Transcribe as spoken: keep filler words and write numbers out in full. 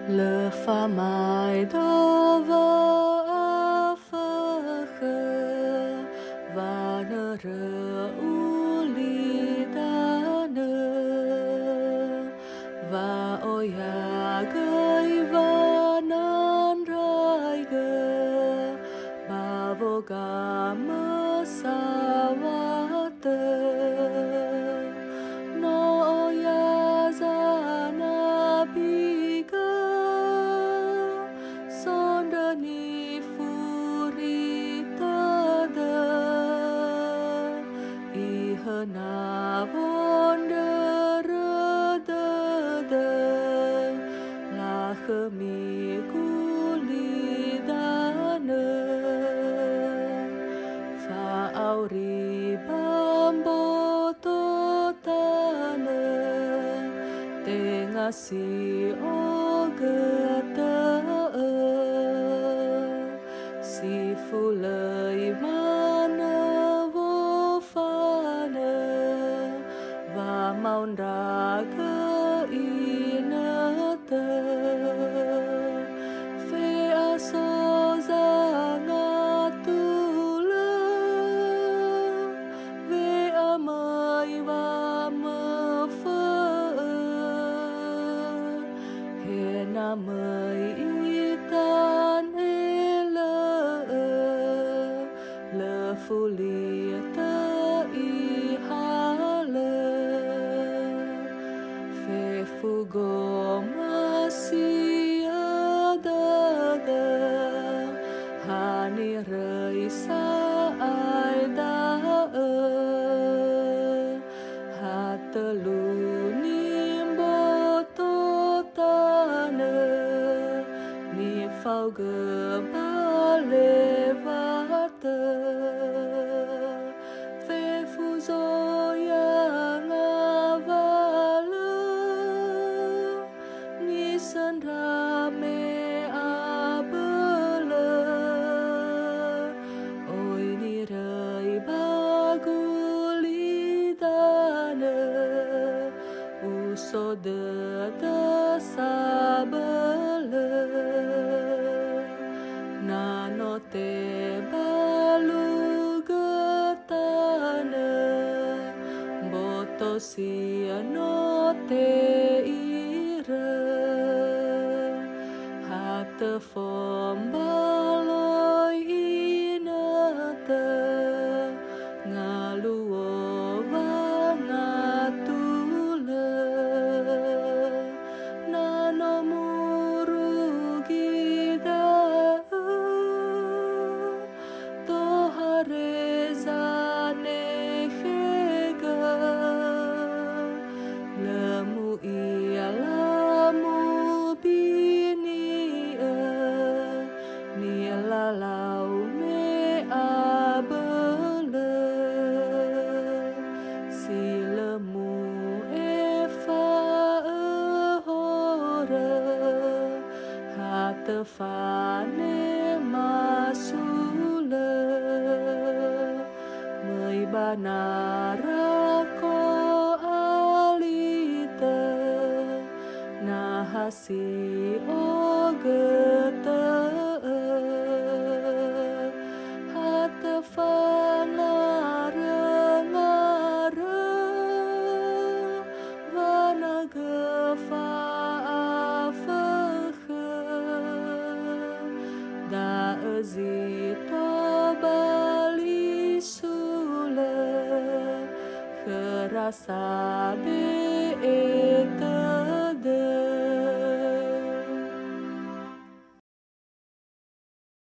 Lö famaedo wa'afökhö wanörö ulidanö, wa'oya göi wanandraigö ba wogamö sawatö. No oya zanabigö, sondrö nifuri tödö, ihöna wondrörö dödö, lakhömi gulidanö. Fa'auri ba mboto tanö, tenga si ogötö'ö. Si fulöi manö wofanö, wamaondragö inötö. Fe'aso zangatulö, we'amöi wamöfö'ö, he na möi itanelö'ö, lö fuli tö ihalö. Fefu gomasi'ö dödö, ha niröi sa'ae da'ö. Ha tölu nimboto tanö, nifaogö ba lewatö. Fefu zoya ngawalö, nisöndra me abölö. Oi niröi ba gulidanö, uso dödö sabölö. Na no tebalugö tanö, mboto si no te'irö. Ha töfombaloi inötö, ngaluo wangatulö. Na no murugi da'ö, tohare zanekhegö. Lö mu'ila mubini'ö, nilalau me abölö. Si lö mu'efa'ö horö, ha töfane masulö. Möi ba narako alitö, na ha si ogötö'ö. Ha töfa ngarö-ngarö, wanagö fa'afökhö. Da'ö zi tobali sulö, khöra sabe'e tö